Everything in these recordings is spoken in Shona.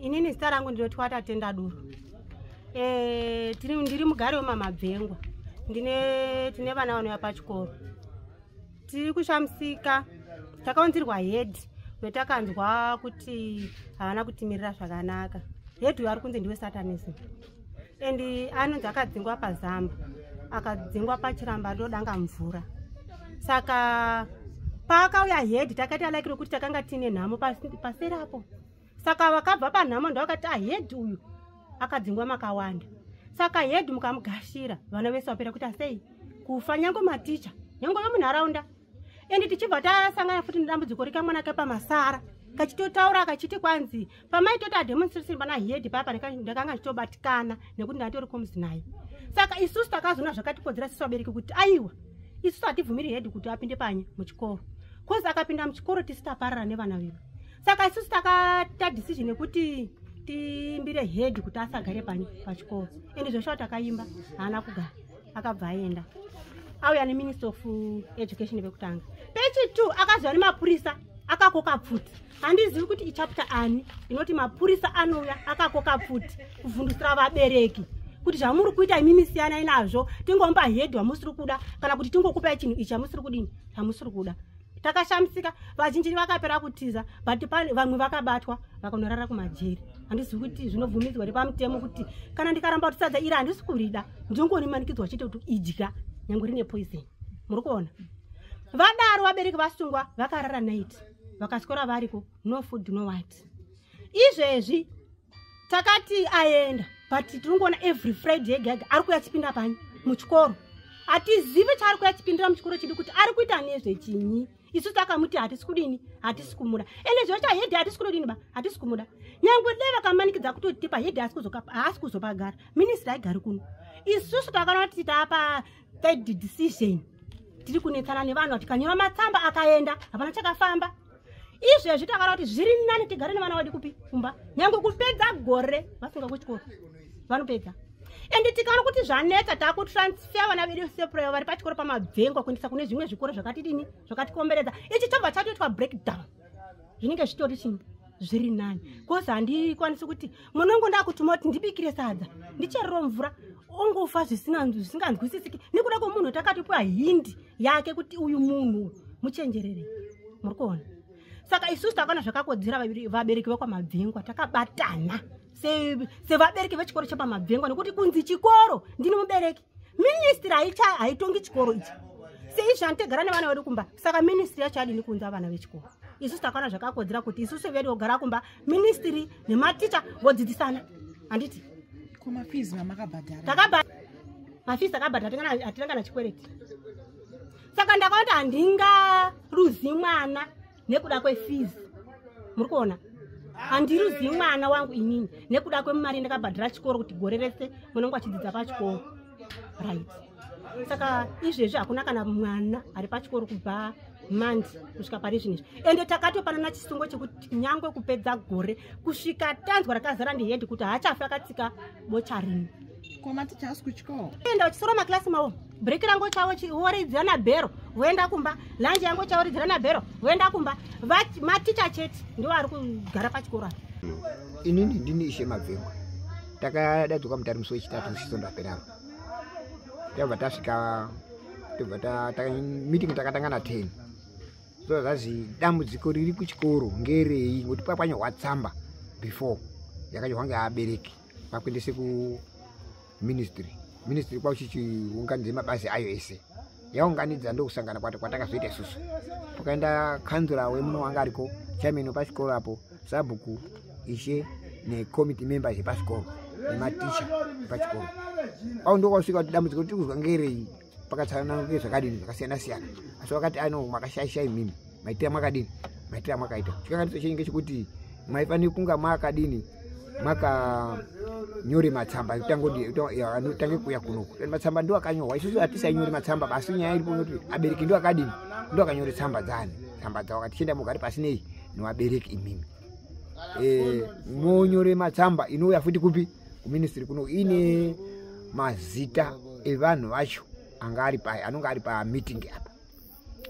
Inini zita rangu ndinotwa Tatenda Duru. Ndiri mugari wemamabvengwa. Tine vana vanouya pachikoro. Tiri kushamisika, takaunzirwa head wetakanzwa kuti havana kutimirira zvakanaka. Head uyu ari kunzi ndiwe satanism. And anonzi akadzingwa pazamba, akadzingwa pachiramba ndodanga mvura. Saka paakauya head takaita like rokuti takanga tiine nhamo paseri apo. Saka vakabva panhamo ndovakati head uyu akadzingwa makawanda. Saka head mukamugashira vana vese vapera kuita sei? Kufa, nyange maticha, nyange vemunharaunda. Ende tichibva tasangana futi nedambudziko rekamwana kepamasara kachitotaura kachiti kwanzi pamaitota demonstration pana head papa ndakanga ndichitobatikana nekuti ndatori komuzi naye. Saka isusu takazoona zvakatikodzera sisu vabereki kuti aiwa, isusu hatibvumiri head kuti apinde panye muchikoro, kozi akapinda muchikoro tisu taparara nevana vedu. Saka isusu takaita decision yekuti tiimbire head kuti asagare panye pachikoro. Ende zvoshuwa takaimba, haana kugara, akabva aenda. Auya neminister of education vekutanga. Pechi2 akazouya nemapurisa akakoka pfuti. Handizivi kuti ichapter ani inoti mapurisa anouya akakoka pfuti kuvhundusira vabereki kuti zvamuri kuita imimi siyanai nazvo, tingomupa head wamusiri kuda, kana kuti tingokupai chinhu ichi chamusiri kudini, chamusiri kuda. Takashamisika, vazhinji vakapera kutiza, but vamwe vakabatwa vakanorara kumajeri. Handizivi kuti zvinobvumidzwa nepamutemo kuti kana ndikaramba kuti sadza iri handisi kurida, ndinongorimanikidzwa chete kuti idya nyange rine poison. Muri kuona vadaro vabereki vasungwa vakarara night, vakaswera variko, no food, no what. Izvezvi takati aenda, but tiri kungoona every Friday yega yega ari kuuya achipinda panyi muchikoro. Hatizivi chaari kuuya achipindira muchikoro chedu, kuti ari kuita nezvechinyi. Isu takamuti hatisi kudini, hatisi kumuda. Ende zviro chahead hatisi kudodini ba, hatisi kumuda. Nyange dei vakamanikidza kutotipa head, haasi kuzopagara. Ministry haigari kuno. Isusu takaona kuti tapa third decision, tiri kunetsana nevanhu, tikanyora matsamba akaenda, hapana chakafamba. Izvezvi takaona kuti zviri nani tigare nevana vedu kupi? Kumba, nyange kupedza gore vasinga kuchikoro vanopedza. Ende tikaona kuti zvanetsa, takutransfer vana vedu seprayo vari pachikoro pamabvengwa kuendesa kune zvimwe zvikoro zvakatidini, zvakatikomberedza. Ichi chobva chatoitwa breakdown, zvinenge zvitori chini, zviri nani, cause handikwanisi kuti munongo ndakutuma kuti ndibikire sadza, ndicherero mvura, ongofa zvisinganzwisisiki nekuda kwemunhu takatipiwa hindi yake kuti uyu munhu muchenjerere. Muri kuona? Saka isusu takaona zvakakodzera, vabereki vekwamabvengwa takabatana sevabereki vechikoro chepamabvengwa, nekuti kunzi chikoro ndini mubereki. Ministry haitongi chikoro ichi seizvi, handitegara nevana vedu kumba. Saka ministry yacho adini kuunza vana vechikoro? Isusu takaona zvakakodzera kuti isusu vedu vogara kumba, ministry nematicha vodzidzisana, handiti? Kumafees mamakabhadhara? Takabha mafees takabhadhara, hatina kana chikwereti. Saka ndakaona kuti handingaruzi mwana nekuda kwefees. Muri kuona, handiruzi mwana wangu inini nekuda kwemari ndakabhadhara chikoro kuti gore rese munonge achidzidza pachikoro, right? Saka izvezvi hakuna kana mwana ari pachikoro kubva Monday kusvika pari zvinezvi. Ende takatopanana chisungo chekuti nyangwe kupedza gore, kusvika tanzwa rakazara ndihead kuti haachafi akatsika bocha rimwe. Komaticha asi kuchikoro? Enda uchisora makilasi mavo, break rango chavo voridzira nabhero voenda kumba, lunch yango chavoridzira nabhero voenda kumba. Maticha chete ndiwo ari kugara pachikoro apa. Inini ndini Ishe Mabvengwa. Takadaidzwa mutari musi wechitatu muchisondo aperaro. Tabva tasvika, tobva meeting takatanga na10. So zvazi dambudziko riri kuchikoro ngerei? Ngokuti pakanyorwa tsamba before, yakanyorwa ngeabereki pakuendese kuministry. Ministry kwakuchichiunganidze mabazi ayo ese, yaunganidza ndokusangana kwatakazoita isusu. Pakaenda kanzura wemuno wanga ariko, chairman wepachikoro apo, sabhuku, ishe necommittee members epachikoro nematicha epachikoro. Au ndokwasvika kuti dambudziko tiri kuzwa ngerei? Pakatsanana zvakadini zvakasiyana siyana, asi vakati ano makashaisha imimi, maitira mwakadini, maitira mwakaita chikanganiso chenyu ngechekuti maifanira kunga mwakadini, mwakanyore matsamba anotange kuuya kunoku. Matsamba ndo akanyorwa, isusu hatisainyore matsamba basi. Nyaya iripo noti abereki ndo akadini, ndo akanyore tsamba dzani, tsamba dzavo akati chienda mugare pasi nei nevabereki imimi. Monyore matsamba inouya futi kupi? Kuministry kuno, ine mazita evanhu vacho anga ari pa anonga ari pameeting apa.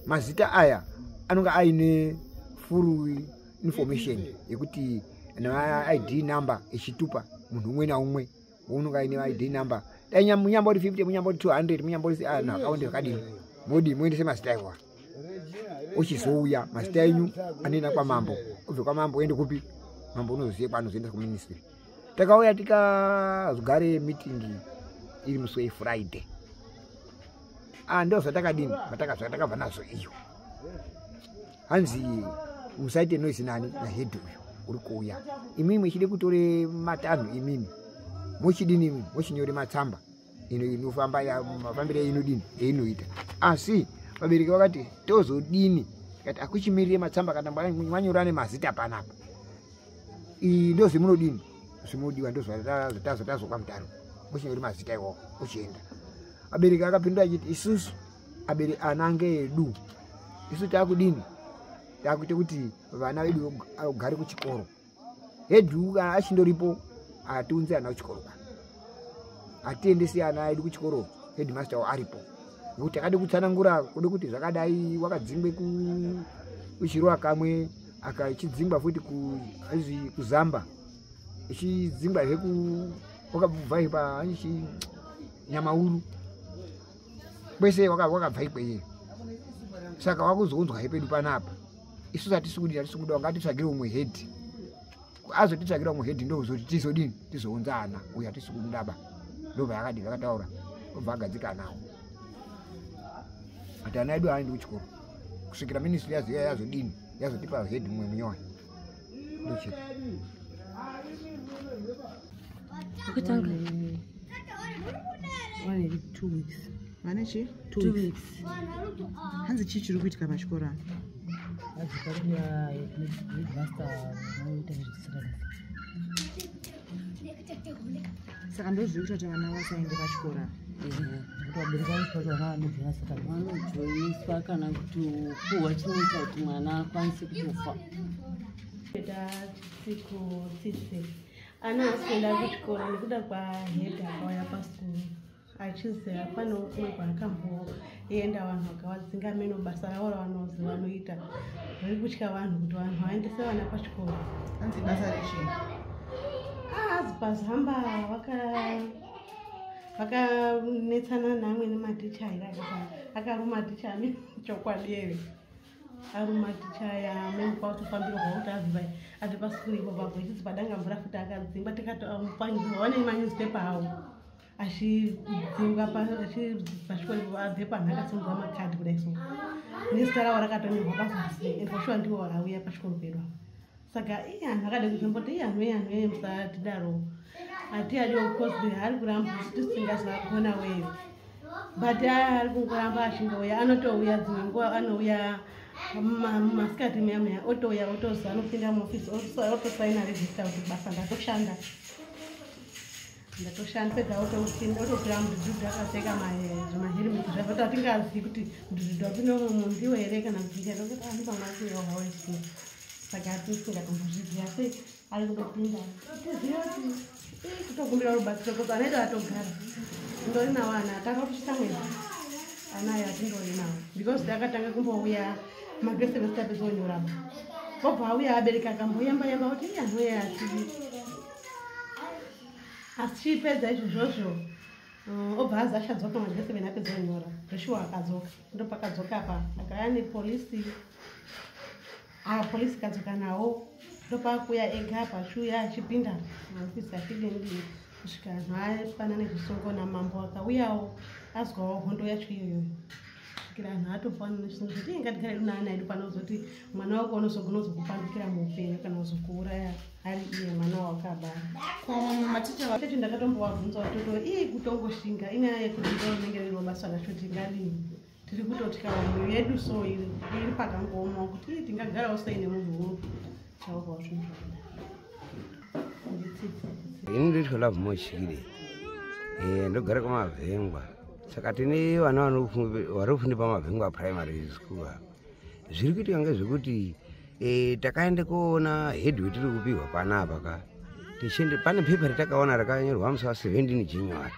Mazita aya anonga aine full information yekuti na ID number echitupa munhu umwe naumwe unonga aine ID number. Dai munyambori 50, munyambori 200, munyambori anhu akawanda zvakadini, modi muendese mazita iwa. Uchizouya mazita enyu anoenda kwamambo, ubve kwamambo uende kupi? Mambo unozive kwaanozoendesa kuministry. Takauya tikazogare meeting iri musi weFriday. Ah, ndo zvatakadini, zvatakabva nazvo iyo. Hanzi musaite noise nani nahead uyu uri kuuya. Imimi muchide kutore matanho, imimi muchidini? Imi muchinyore matsamba ino inofamba mafambiro einodini einoita. Asi vabereki vakati tozodini? Tikati akuchimirire matsamba kana mwanyora nemazita panapa. Iyi ndo zvemunodini, zvinodiwa, ndo zvatazotazokwa mutaro, muchinyore mazita iwawo uchienda. Abereki akapindura achiti isusu abere ana ngeedu, isu taakudini? Takuite kuti vana vedu vagare kuchikoro. Head kana achindoripo atiunze ana kuchikoro kana atiendesi ana edu kuchikoro. Headmaster aripo, nekuti takade kutsanangura kude kuti zvakadai. Wakadzingwe kuchirowa kamwe, akachidzingwa futi kuzamba, ichidzingwazve wakabva pa Nyamauru, kwese wakabva ikweyo. Saka wakuzounzwa pedu panapa. Isusu hatisi kudini, hatisi kuda. Ngatitsvagire umwe head, azotitsvagira umwe head, ndozoti tizodini, tizounza ana. Uyu hatisi kumudaba. Ndobva yakadini, vakataura, obva agadzika anawo ati ana edu aendi kuchikoro kusvikira ministry yazoya yazodini, yazotipa head mumwe munyowani. Ndochete. Kutanga. Vane 2 weeks. Vane chi? Two 2 weeks. weeks. Hanzi chii chiri kuitika pachikoro apa? Hanzi parikuya headmaster vanoita nezvechisatanisi. Saka ndo zviri kuita kuti vana vasaende pachikoro apa? Nekuti vabereki vacho vacho vana vanojoina satani. Vanojoiniswa kana kuti puhwa chinoita kuti mwana akwanise kutofa. Chitsiko Tsitsi. Ana haasi kuenda kuchikoro nekuda kwahead akauya pasikuru achizi hapanawo kumwe kwaakamboenda, vanhu vakavadzinga meno basa ravo ravanozi vanoita riri kutya vanhu kuti vanhu vaendese vana pachikoro. Hanzi basa rechii? Azi pazamba vakanetsana naamweni maticha aira, akaruma ticha ane chokwadi ere, aruma ticha aya amweni kwakutofambirwa kuti abve pasikuru ipo papo. Ichizi padanga mvura futi akadzingwa, tikatopangiwa vane manewspaper avo achidzingwa pachikoro ipo, abve panhu akasimudza makadhi kudai so nezita ravo rakatonyorwa pazasi, and for sure ndiwo auya pachikoro pedu apa. Saka iye anhu akade kuzomboti iye anhu iye anhu iye musatidaro, hatiyadiwo because ari kuramba tisingazvagona weyo, but ari kungoramba achingouya. Anotouya dzimwe nguva, anouya masikati muya muya, otouya otozi anopinda muofisi, otosaina register kuti basa ndatoshanda, ndatoshanda. Pedza otokwira mudhudhudhu akapfeka zvimaherimeti zvake, kuti hatingazivi kuti mudhudhudhu wapinda umo ndiwo here kana kuti ndiani, kuti ani pamwe akuuyawo hawo school. Saka hatisingatombozviziva, asi ari kundopinda. Tiziva kuti kutokumbira rubatsiro kuti ana edu atogara tindori nawo, ana takatosvitsa mwedzi, ana ayo atindori nawo because akatanga kumbouya magrade semester apedzonyorapa, obva auya abereki akamboyamba yamba kuti iye anouya achipedza izvozvozvo, obva azi achadzoka magrade 7 apedzonyora zveshuwa. Akadzoka, ndopakadzoka apa akauya nepolisi. Polisi ikadzoka nawo, ndopakuya ega apa achiuya achipinda maofisi achidini kusvika anhu apana nezvisungo. Namambo akauyawo azwawo hondo yacho iyoyoyo, kusvikira anhu atopana nezvisungo kuti "Ii, ngatigare edu naana edu panozoti mwana wako unozogona kuzokupandukira muupenyu kana kuzokuuraya ari iye mwana wakabara." Ko mamwe maticha? Chechi ndakatombovabvunza watoto ii kutongoshinga inyaya yekuti ndo rinenge ririwo basa racho, tingadini? Tiri kutotya mwoyo yedu so iri pakangooma kuti ii tingagarawo sei nemunhu uyu taurwawo zvinhu zvakadai. Nditsitsi. Ini ndoitwa Love Mochire, ndogara kwamavhengwa. Saka tine vana vari kufunda paMavhengwa Primary School apa. Zviri kuitika ngezvekuti takaenda koona head wetiri kupihwa panapa ka. Tichiende pane pepa ratakaona rakanyorwa musi wa17 January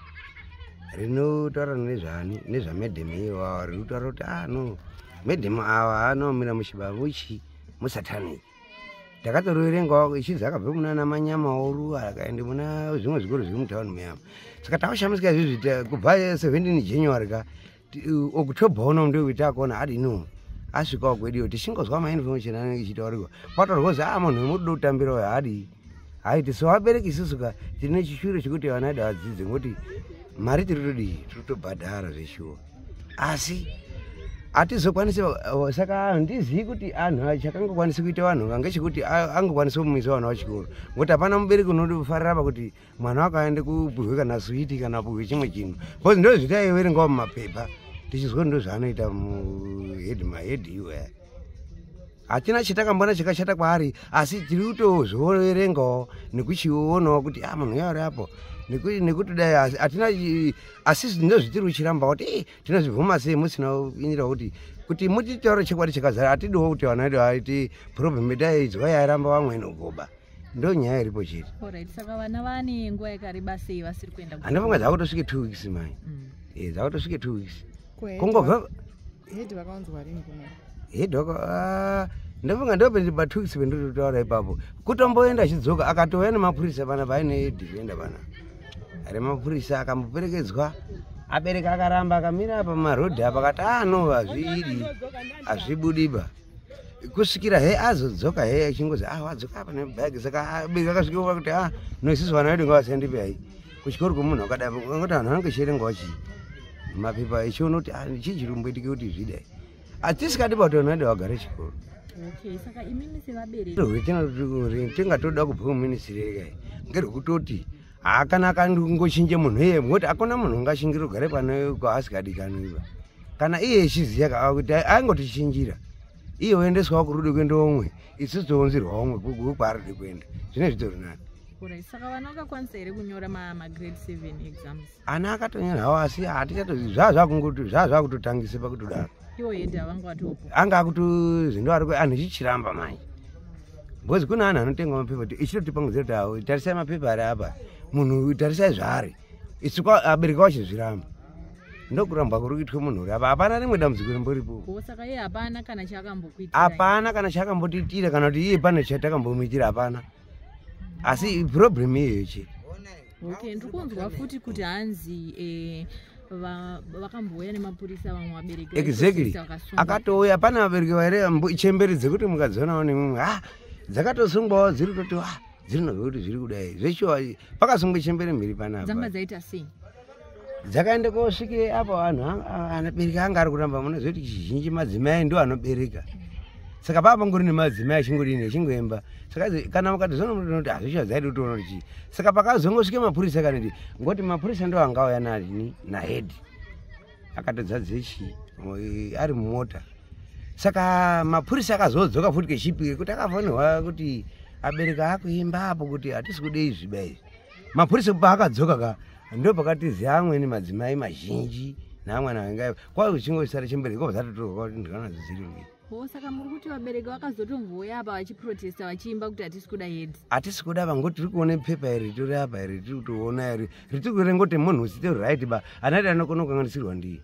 rinotaura nezvani, nezvamadam iwawa, riri kutaura kuti ah no, madam ava anomira muchiba muchi musatanic. Takatoroverengawo ichinzi akabve muna manyama oru akaende muna zvimwe zvikoro zviri mutauni muyama. Saka takashamisika izvizvi kubva 17 January ka October uno ndokuti akuona adini asvikawo kwediyo, tichingozwa mainformation anenge ichitaurikwa kwataurwa kuzi a munhu wemurudo kutambira uyo haadii haiti. So vabereki isusu ka tine chishuviro chekuti vana vedu vadzidze, ngokuti mari tiri todii, tiri kutobhadhara zveshuwa, asi hatizokwanisi. Saka handizivi kuti anhu chakangokwanisi kuita vanhu ngechekuti angokwanisa kumisa vana vachikoro, ngokuti hapana mubereki unofarira pakuti mwana wako aende kupuhwe kana switi kana puhwe chimwe chinhu, because ndo zvitaiverengawo mumapepa tichizwa ndo zvaanoita muhead mahead iwaya. Hatina chatakambona chakashata kwaari, asi tiri kutozvioverengawo nekuchionawo kuti a munhu uya ari apo nekuti dai hatina, asi ndozvitiri kuchiramba kuti tinozvibvuma sei musina kuinira kuti mutitaure chokwadi chakazara. Hatidiwo kuti vana vedu vaite problem daidzwa yairamba vamweni ukoba. Ndo nyaya iripo chete. Alright, saka vana vane nguva yakareba sei vasiri kuenda? Handifunga dzakutosvike 2 weeks mai. Dzakutosvike 2 weeks kungobva. Head vakaunzwa rini kuno? Head ndofunga ndope pa 2 weeks pendinototaura ipapo. Kutomboenda achidzoka, akatouya nemapurisa pana paine defender pana remapurisa, akamboperekedzwa. Abereka akaramba akamira pamarodhi apa, akati ano hazviidi, hazvibudiba, kusvikira he azodzoka he achingozi ah wadzoka apa nebhagi. Saka abereka akasvika kuti ah no, isusu vana vedu ngavasaendepi hai kuchikoro kwemunhu wakadai, ngoti vanhu vanenge chiverengawo chii mapepa echiona kuti ah, chii chiri kumboitike kuti zvidai. Hatisikadi pa kuti vanhu vedu vagare chikoro. Okay, saka imimi sevabereki Tingatoda kubva kuministry kai ngerwekutoti hakanaka ngochinje munhu iye, ngokuti hakuna munhu ungashingire kugare pano kwaasikadikanwiba. Kana iye echiziya kuti aingotichinjira iye oendeswawo kurude kuenda umwe, isusu tounzirwa umwe kwaaride kuenda, zvine zvitori nani. Alright, saka vana vakakwanisa here kunyora magrade 7 exams? Ana akatonyora hawo, asi hatichatozi zvaa zvakutotangisa pakutodaro. Iwo head havanga vatopo? Anga akutozindo ari anhu echichiramba manje, because kune anhu anotenga mapepa kuti ichitotipangidzira kuti awo tarisai mapepa ari apa, munhu tarisai zvaari, isu abereki vachizviramba. Ndokuramba kuri kuitwe munhu uri apa, hapana rimwe dambudziko rimboripo. Ko saka iye hapana kana chaakambokuitira? Hapana kana chaakambotiitira, kana kuti iye pane chatakambomuitira, hapana, asi problem iyoyo chete. Okay, ndiri kunzwa futi kuti hanzi vakambouya nemapurisa, vamwe vabereki vaiprotesta vakasungwa. Akatouya pane vabereki vaire chemberi dzekuti mukadzionawo nemumwe ha dzakatosungwawo, dziri kutoti ah dzirinozwa kuti zviri kudai zveshuwa. Pakasungwa chembere mhiri panapa. Dzanga dzaita sei? Dzakaenda kosvike apo vanhu anabereki anga ari kuramba. Munoziva kuti chizhinji madzimai ndo anobereka, saka paa pangori nemadzimai achingodini, achingoemba. Saka kana mukatozona munoona kuti hazvishuwa dzaidi kutoona kuti chii. Saka pakazongosvike mapurisa kaniti ngoti mapurisa ndo angauya nani nahead, akatodzadze chi ari mumota. Saka mapurisa akazodzoka futi kechipiri kuti akafonehwa kuti abereka akuimba apo kuti hatisi kude izvi ba izvi. Mapurisa paakadzoka ka ndo pakatizi amweni madzimai mazhinji naamweni anga kwakuchingosara chembere ko zatotorwa kuti ndikaona dziri mbiri. Ho, saka muri kuti vabereki vakazotombouya apa vachiprotesta vachiimba kuti hatisi kuda head? Hatisi kuda vangoti tiri kuona pepa iri ritori apa iri, tiri kutoona iri ritiri kuverenga kuti munhu usite right ba anati anokona kukanganisirwa ndiye.